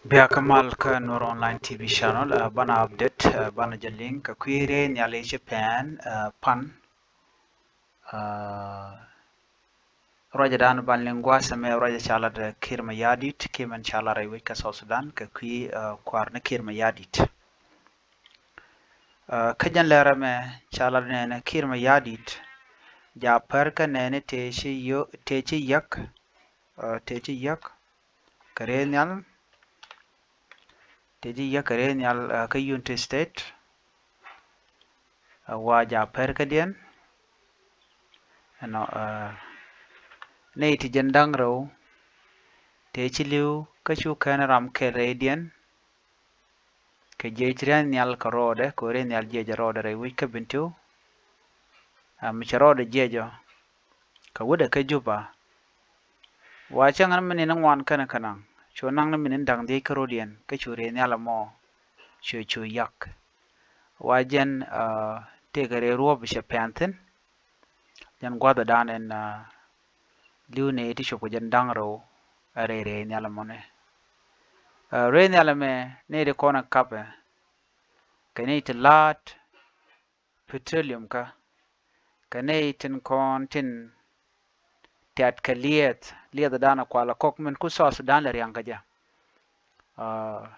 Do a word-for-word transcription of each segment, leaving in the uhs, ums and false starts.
Bia kä mal kä Nuer Online T V channel, uh, banɛ update, uh, banɛ jɛ liŋ kɛ kui̱ rɛy nhial i̱ ci pɛn, uh, pan. Uh, ruacɛ dan ban liŋ gua̱a̱th ɛmɛ ruacɛ ca lat, uh, Kiir Mayardit, kiɛ mɛn ca lat rɛy wec kä South Sudan kɛ kui̱, uh, kua̱r ni Kiir Mayardit. Uh, kä jɛn lɛr ɛmɛ ca lat nɛnɛ Kiir Mayardit, ja pɛr kä nɛnɛ tëë ci yäk, tëë ci yäk, uh, tëë ci yäk kɛ rɛy nhial, tëë ci yäk kɛ rɛy nhial, uh, kä Unity State, uh, wa ja pɛr kädiɛn. Ɛnɔ, uh, nɛy ti jɛn da̱ŋ rɛw tëë ci li̱w kä cu kɛn ram kɛl rɛydiɛn. Kɛ jiɛc rɛy nhial kɛ rɔɔdɛ, kɛ rɛy nhial jiɛc rɔɔdɛ rɛy wec kä Bentiu. Ɛ, mi cɛ rɔɔdɛ jiɛc ɔ kɛ wädɛ kä Juba. Wa cäŋ ni mi ni ŋuan kɛnɛ kɛ naŋ, cu naŋ ni mi ni da̱ŋ dhiec kä rɔɔdiɛn, kä cu rɛy nhial ɛmɔ cu, cu yak. Wa jɛn, ɛ, tëëkɛ rɛy ruɔ̱p cɛ pɛn thi̱n. Jɛn gua̱thdan ɛn, ɛ, li̱w nɛy ti cop kɛ jɛn da̱ŋ rɛw ɛ rɛy rɛy nhial ɛmɔni. Ɛ, rɛy nhial ɛmɛ nɛy ti kɔn ɛ kapɛ kɛ nɛy ti la̱a̱t petroleum kä, kɛ nɛy tin kɔn tin tɛ̈t kɛ liɛth, liɛthdan ɛ kual ɛ kɔk min ku South Sudan lɛ ria̱ŋ kä jɛ. Ɛ,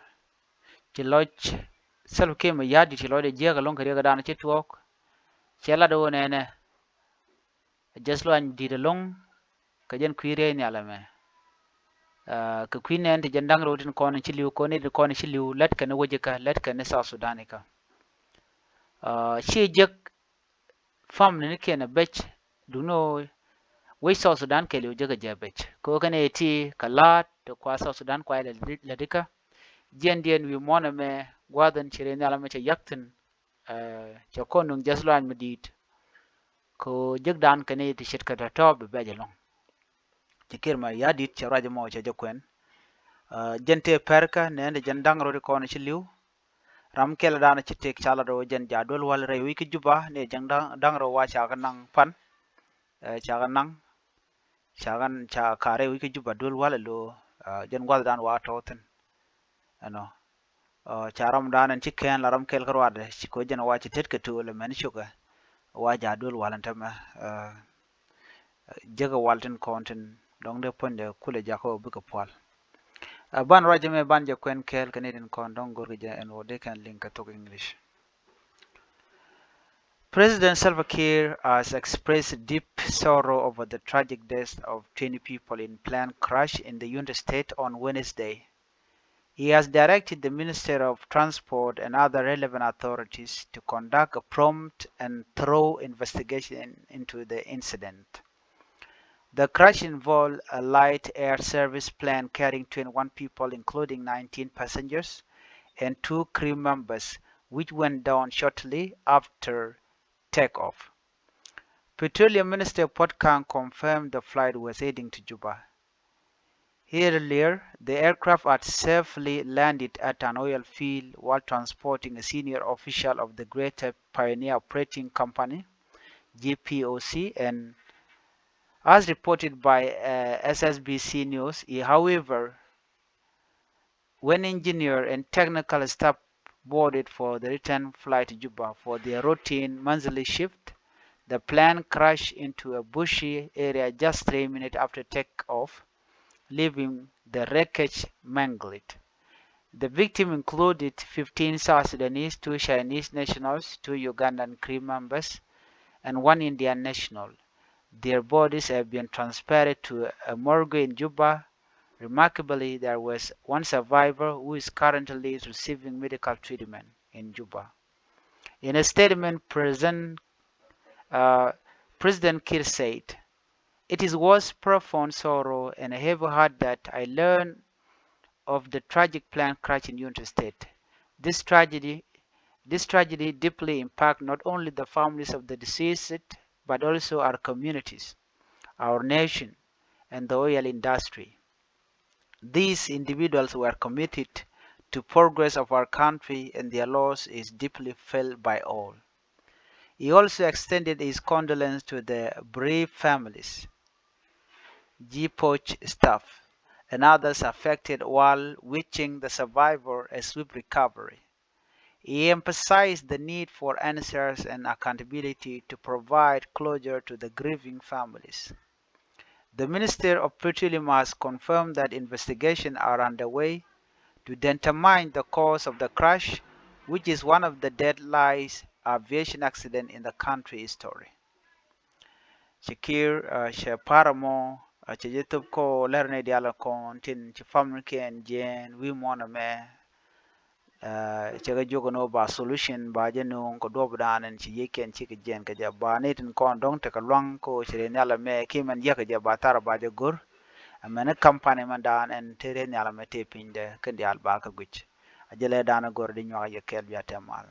ci lɔc Salva Kiir Mayardit, ci lɔcdɛ jiäk ɛlɔ̱ŋ kɛ riɛkdan ci tuɔɔk. Cɛ lat ɣöö nɛnɛ just luany di̱i̱t ɛlɔ̱ŋ kɛ jɛn kui̱ rɛy nhial ɛmɛ. Ɛ, kɛ kui̱ nɛn ti jɛn da̱ŋ rɛw tin kɔn ci li̱w, kɔn ni ti kɔn ci li̱w, lät kɛn wec ikä, lät kɛn South Sudan ikä. Ɛ, ci jek family ni kiɛn ɛ bec, duŋni ɣöö wec South Sudan kɛɛliw jek ɛ jɛ bec. Kɛ ɣöö kɛn ɛ ti kɛ la̱a̱t ti kua South Sudan kua lɛ, lät ikä. Jiɛndiɛn wi̱i̱ muɔ̱ɔ̱n ɛmɛ gua̱a̱th in ci rɛy nhial ɛmɛ cɛ yak thi̱n, ɛ, cɛ kɔn nuŋ just luany mi di̱i̱t. Kɛ ɣöö jekdan kɛ nɛy ti ce̱tkɛ tɔ̱tɔ̱ bi bɛc ɛlɔ̱ŋ. Ci Kiir Mayardit cɛ ruac ɛmɔ cɛ jɛ kuɛn. Ɛ, jɛn tëë pɛrkä nɛn ti jɛn da̱ŋ rɛw ti kɔn ci li̱w. Ram kɛl dan ci tëk ca lat ɣöö jɛn ja duel wal rɛy wec kä Juba, ni jɛn da̱ŋ, da̱ŋ rɛw wa ca kɛ naŋ pan. Ɛ, ca kɛ naŋ, ca kɛ, ca kɛ rɛy wec kä Juba duel wal ɛ lo̱, ɛ, jɛn gua̱thdan wa tɔ̱ thi̱n. Ɛnɔ. Ɛ, ca ramdan ɛn ci kɛn la ram kɛl kä ruadɛ, ci kɔ jɛn wa ci tet kɛ to̱o̱l ɛmɛn cukɛ, wa ja duel wal ɛn tämɛ, ɛ, jekɛ wal tin kɔn tin dɔ̱ŋ dee puɔ̱nydɛ kulɛ jakä ɣöö bikɛ pual. Ɛ, ban ruac ɛmɛ ban jɛ kuɛn kɛɛl kɛ ni tin kɔn dɔ̱ŋ go̱rkɛ jɛ ɛn ɣöö dee kɛn liŋ kɛ thok English. President Salva Kiir has expressed deep sorrow over the tragic death of twenty people in plane crash in the Unity State on Wednesday. He has directed the Minister of Transport and other relevant authorities to conduct a prompt and thorough investigation into the incident. The crash involved a light air service plane carrying twenty-one people, including nineteen passengers and two crew members, which went down shortly after takeoff. Petroleum Minister Puot Kang confirmed the flight was heading to Juba. Earlier, the aircraft had safely landed at an oil field while transporting a senior official of the Greater Pioneer Operating Company, G P O C, and as reported by, uh, S S B C News, he, however, when engineer and technical staff boarded for the return flight to Juba for their routine monthly shift, the plane crashed into a bushy area just three minutes after takeoff, leaving the wreckage mangled. The victim included fifteen South Sudanese, two Chinese nationals, two Ugandan crew members, and one Indian national. Their bodies have been transferred to a morgue in Juba. Remarkably, there was one survivor who is currently receiving medical treatment in Juba. In a statement, President, uh, President Kiir said, "It is with profound sorrow and a heavy heart that I learn of the tragic plane crash in Unity State. This tragedy, this tragedy deeply impact not only the families of the deceased, but also our communities, our nation, and the oil industry. These individuals were committed to progress of our country, and their loss is deeply felt by all." He also extended his condolence to the bereaved families, G P O C staff, and others affected while wishing the survivor a swift recovery. He emphasized the need for answers and accountability to provide closure to the grieving families. The Minister of Petroleum has confirmed that investigations are underway to determine the cause of the crash, which is one of the deadliest aviation accidents in the country history. Ci Kiir, uh, cɛ pa̱r ɛmɔ, uh, cɛ jɛ thop kɔ lɛr ni diaal kɔn tin ci family kiɛn jiɛn wi̱i̱ muɔ̱ɔ̱n ɛmɛ. Uh, cɛ kɛ jiök ni ba solution ba jɛ nuŋ kɛ duɔp dan ɛn ci yiëë kiɛn cikɛ jiɛn kɛ jɛ ba ni tin kɔn dɔ̱ŋ tekɛ luaŋ kɔ ci rɛy nhial ɛmɛ ki mɛn yäk kɛ jɛ ba thar ba jɛ go̱r. Ɛmɛn ni company mɛn dan ɛn te rɛy nhial ɛmɛ te piny dɛ kɛn diaal ba kɛ guic. A jɛ lɛ dan ɛ go̱r di nyuak yɛ kɛɛl bia tɛm mal.